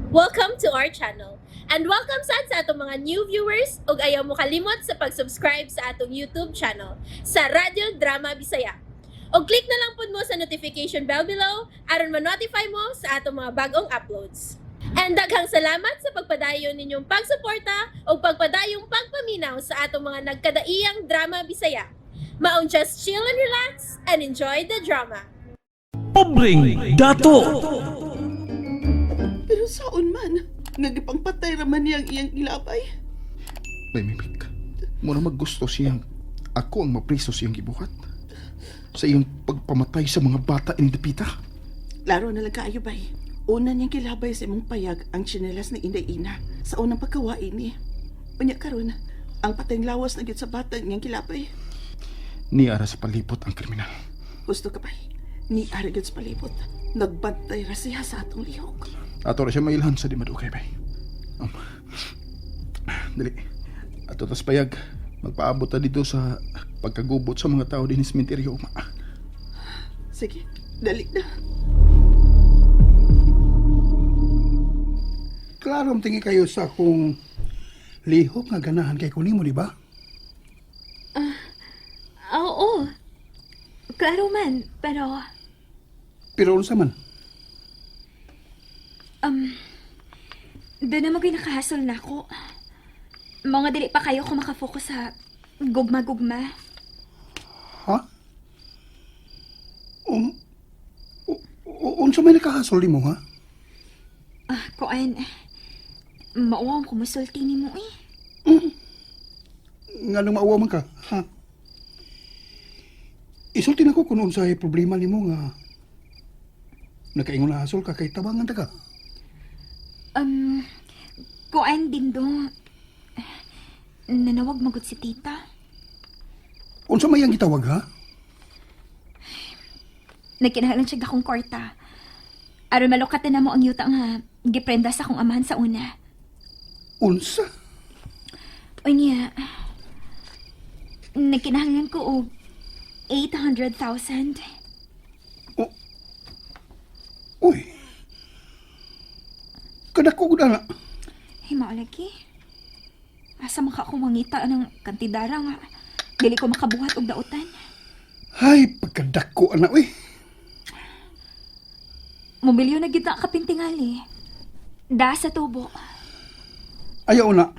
Welcome to our channel. And welcome sad sa atong mga new viewers ug ayaw mo kalimot sa pag-subscribe sa atong YouTube channel sa Radyo Drama Bisaya. Og click na lang pud mo sa notification bell below aron ma-notify mo sa atong mga bagong uploads. And daghang salamat sa pagpadayon ninyong pagsuporta ug pagpadayong pagpaminaw sa atong mga nagkadaiyang drama Bisaya. Maong just chill and relax and enjoy the drama. Pobreng Dato. Pero saon man, nga gipangpatay raman niyang iyang ilabay. Bay, Mimik. Muna maggusto siyang ako ang mapriso siyang gibuhat. Sa iyang pagpamatay sa mga bata in Dapita. Laro na lang kaayo bay. Una niyang kilabay sa imong payag ang tsinelas ni Inday Ina sa unang pagkawain ni. Unya karon, ang patayng lawas na gyud sa bata niyang kilabay. Niara sa palibot ang kriminal. Gusto ka bay? Ni ara gyud sa palibot. Nagbantay ra siya sa atong lihok. Ato ra siya mailhan sa di madugay, bay. Dali. Ato tas payag. Magpaabot ta dito sa pagkagubot sa mga tao din sa sementeryo. Ma. Sige, dali na. Klaro ang tingin kayo sa akong lihok nga ganahan kay kunimo, di ba? Oo. Klaro man, pero Pero unsa man? um, doon na magoy nakahasol na ako. Mga dili pa kayo kung makafocus sa gugma-gugma. Ha? Unsa may nakahasol nimo, ha? Ah, kuan, mauwaw ko musulti ni mo eh. Nga nung mauwaw man ka, ha? Isulti na ko kung unsay problema nimo nga nakaingon na hasol ka kay tabangan ta ka. Kuan din do. Nanawag magod si tita. Unsa may ang gitawag, ha? Nagkinahalan siya akong kwarta. Aron malukatan na mo ang yuta nga giprenda sa akong amahan sa una. Unsa? O niya, nagkinahanglan ko og 800,000. Uy. Kadako gud ana. Hey, maulagi. Asa man ka ako mangita ng kantidara nga. Dili ko makabuhat og dautan. Ay, pagkadako ana uy. Mobilyo na gid na kapintingali. Da sa tubo. Ayaw na.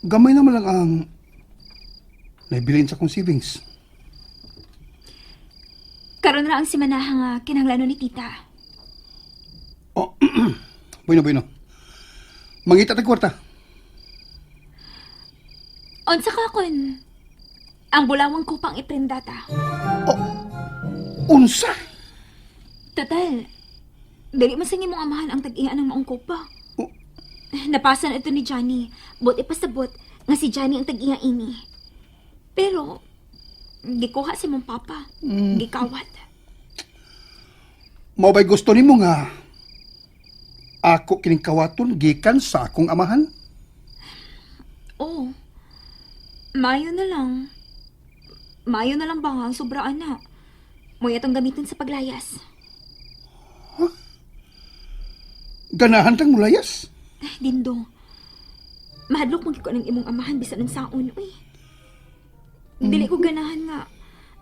Gamay naman lang ang naibilin sa akong savings. Karon ra ang simanaha nga kinahanglanon ni tita. Oh, bueno, bueno. Mangita tag kwarta. Unsa ka kon ang bulawang ko pang iprendata. Unsa? Total, dili man sa imong amahan ang tag-iya ng maong kupa. Oh. Napasan ito ni Johnny. But ipasabot nga si Johnny ang tag-iya ini. Pero, gikuha si mong papa. Gikawat. Mao ba'y gusto nimo nga ako kining kawaton gikan sa akong amahan? Oo. Mayo na lang. Mayo na lang ba nga ang sobraan na. Mo'y atong gamitin sa paglayas. Ganahan kang mulayas? Ay, Dindo. Mahadlok man gyud ko ng imong amahan bisan ng saon, uy. Dili ko ganahan nga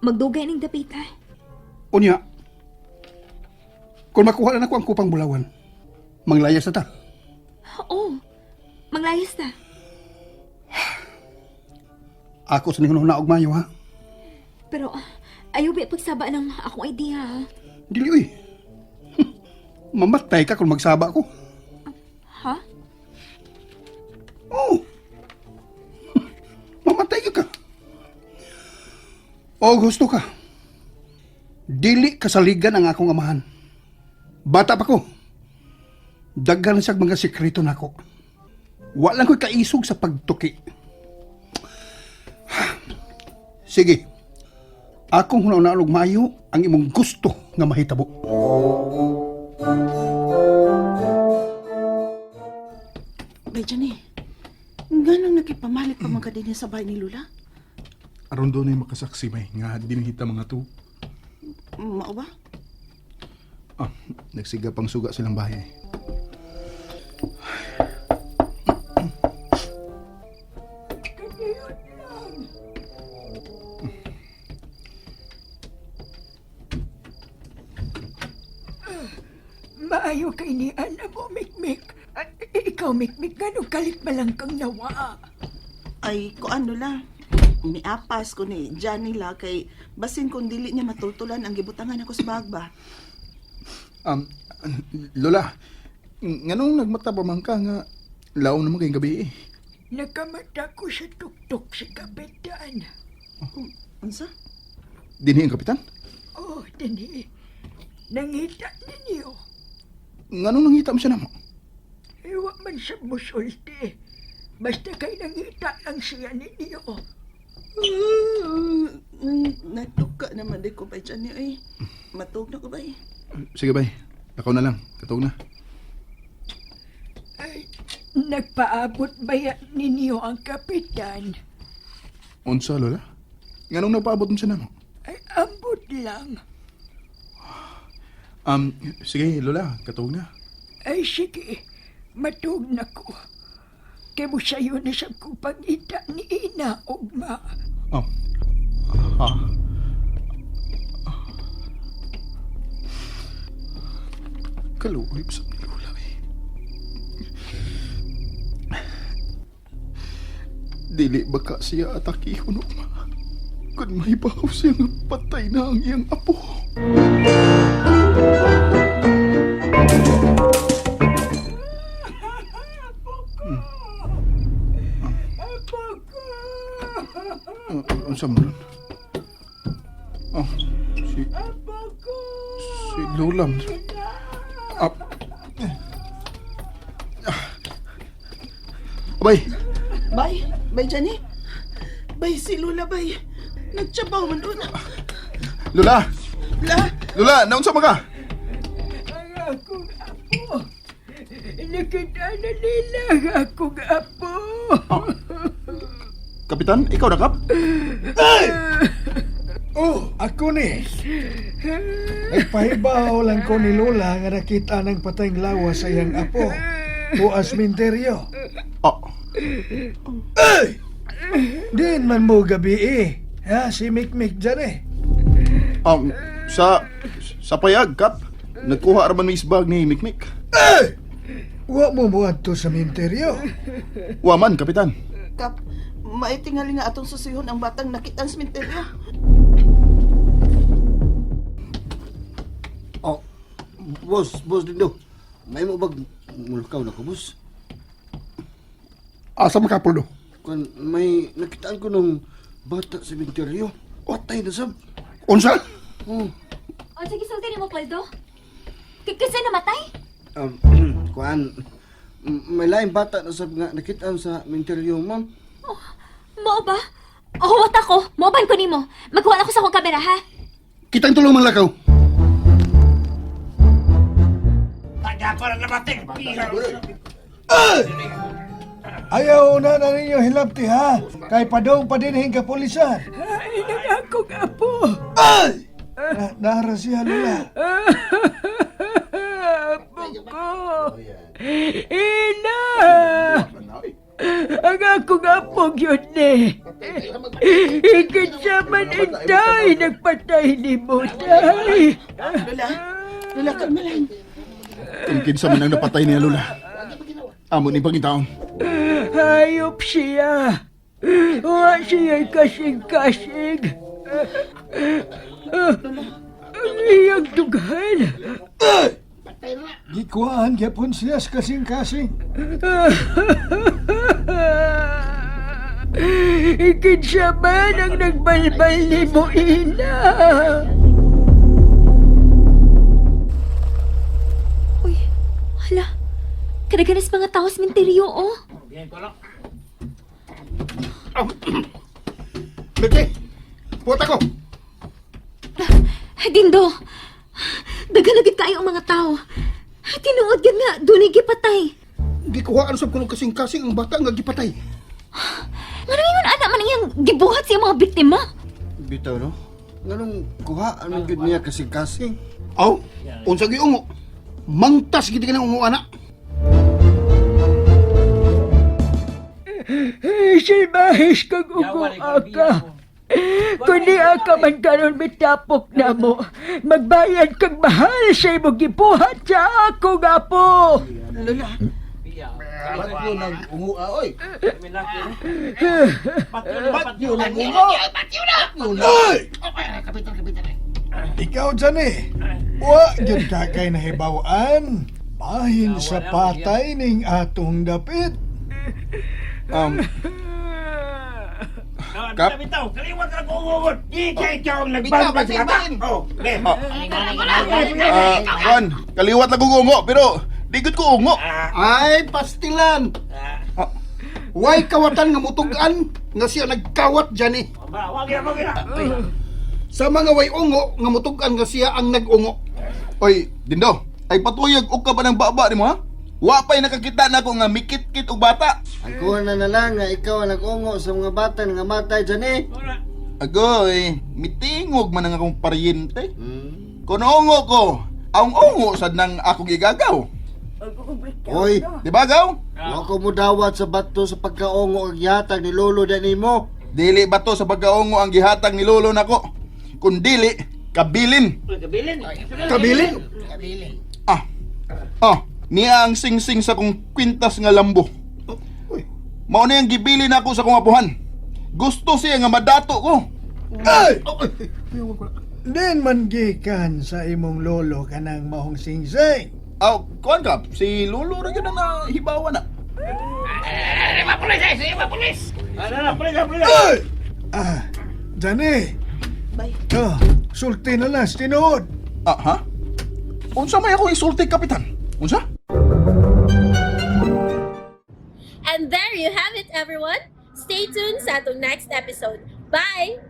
magdugay ning dapita. Unya, kung makuha na nako ang kupang bulawan, manglayas na ta. Oo. Manglayas ta. Ako sa ningon og mayo, ha? Pero ayaw ba pagsaba ng akong idea, ha? Dili uy. Mamatay ka kung magsaba ko. Ha? Oo. Mamatay ka ka. O gusto ka. Dili kasaligan ang akong amahan. Bata pa ko. Daghan siyang mga sekreto nako. Wala ko'y kaisog sa pagtuki. Sige. Akong hunaw og maayo ang imong gusto nga mahitabo. Bay, Johnny, nganong nakipamalit pa man ka din sa bahay ni Lula? Aron doon ay makasaksi bay nga dinhita mga tu. Mao ba? Ah, nagsiga pang suga silang bahay. Maayo kay ni Ana mo, Mikmik. Ah, ikaw, Mikmik, ganong kalit man lang kang nawa. Ay, kuan Lola. Miapas ko ni Johnny la kay basin kung dili niya matultulan ang gibutangan ako sa bag ba. Um, Lola, nganong nagmata pa man ka nga laom naman kayong gabi eh. Nakamata ko sa tuktok si Kapitan. Unsa? Dinhi ang kapitan? Oh, dini. Nangita ninyo. Nganong nangita mo siya namo? Iwa man sa musulti. Basta kay nangita lang siya ninyo. Nagtuka naman di ko bay Johnny ay. Matug na ko bay. Sige bay, lakaw na lang. Katog na. Ay, nagpaabot ba yan ninyo ang kapitan? Unsa, Lola? Nganong nagpaabot mo siya namo? Ay, ambot lang. Sige, Lola, katog na. Ay, sige. Matug na ko. Kaya mo sa'yo na sa ko pangita ni Ina, ugma. Oh. Ah. Kaluoy pa sa ni Lola eh. Dili ba ka siya atakihon o ma? Kung may bahaw siya nga patay na ang iyang apo. Apo ko! Unsa mo nun? Oh, si, Apo ko! si Lola. mo. Ah. Ah. Abay, Bay, bay Johnny. Bay si Lola bay. Nagtsabaw man doon. Lola! La, Lola, naunsa man ka? Ang akong apo! Nakita na nila ang akong apo! Kapitan, ikaw na kap? Oh, ako ni. Nagpahibaw lang ko ni Lola nga nakita ng patayng lawas sa iyang apo. Tuas minteryo. Oh, Din man mo gabi eh. Ha, si Mikmik dyan eh. um, sa sa payag, kap. Nagkuha ra man may isbag ni Mikmik. Wa mo muadto sa minteryo. Waman, kapitan. Kap, maitingali nga atong susihon ang batang nakita sa sementeryo. Oh, boss, boss Dindo. May mo bag mulkaw na ko, boss? Asa makapuldo? Kun may nakitaan ko nung bata sa interior. Patay na sab. Unsa? Oh. O, sige, sulti ni mo, Poldo. Kasi namatay? Kuan, may laing bata na sab nga nakitaan sa interior, ma'am. Oh, mao ba? Oh, wat ako. Moban ko nimo. Magkuha ako sa akong kamera, ha? Kitang tulong man lakaw. Ayaw na na ninyo hilabti ha. Kay padong pa din kapulisan. Ay, nang akong apo! Na, nara siya Lola. Apo ko! Ina! Ang akong apo yun eh! Ikit siya man intay, nagpatay ni mo, tay! Lola, Lola, kalma lang. Kung kinsa man ang napatay niya, Lola. Amo ni pangitaon. Hayop siya! Wa siya kasing-kasing! Ang iyang dughan! Gikuhaan gyapon siya sa kasing-kasing. Ikit siya man ang nagbalbal ni mo, Ina! Uy, hala. Kadaganas mga tao sa menteryo, oh. Bete! Puta ko! Dindo, daganagid kayo ang mga tao. Tinuod gyud nga, dunay gipatay. Gikuhaan sab kuno kasing-kasing ang bata nga gipatay. Ngano ingon ana man iyang gibuhat sa iyang mga biktima? Bitaw no. Nganong kuha anong gyud niya kasing-kasing? Aw, unsa gyud ungo? Mangtas gid ka ng ungo ana. Silbahis kag ugo aka. Kung niya ka man karon mitapok na mo, magbayad kag mahal sa imong gibuhat sa akong apo. Lola, Ba't yun nag-ungo, oy? Ba't yun nag-ungo? Ay! Ikaw dyan eh. Wa gyud ka kay nahibaw-an. Bahin sa patay ning atong dapit. Kap? Ah, Juan, kaliwat lang kong ungo, pero di gud ko ungo. Ay, pastilan. Way kawatan nga mutugan nga siya nagkawat Johnny. Sa mga way ungo nga mutugan nga siya ang nag-ungo. Oy, Dindo, ay patuyag og ka ba ng baba nimo ha? Wa pa'y nakakita na ako nga mikit-kit og bata. Ang kuha na na lang nga ikaw ang nag-ungo sa mga bata nga matay dyan eh. Agoy, mitingog man ang akong paryente. Kung ungo ko, ang ungo sad nang akong igagaw. Oy, Di ba, gaw? wa ko mo dawat sa bato sa pagkaungo ang gihatag ni Lolo dan nimo. Dili ba to sa pagkaungo ang gihatag ni Lolo nako? Kun dili, kabilin. Kabilin. Ah. Ah, niya ang singsing sa kong kwintas nga lambo. Mao na ang gibili nako sa kong apuhan. Gusto siya nga madato ko. Ay! Din man gikan sa imong lolo kanang maong singsing. Aw, kuan ka, si Lolo ra gyud ang nahibawan na. Ay! Ah, Johnny. Bay. Oh, sulti na lang, tinuod. Ah, ha? Unsa may ako isulti, kapitan? Unsa? And there you have it, everyone. Stay tuned sa atong next episode. Bye!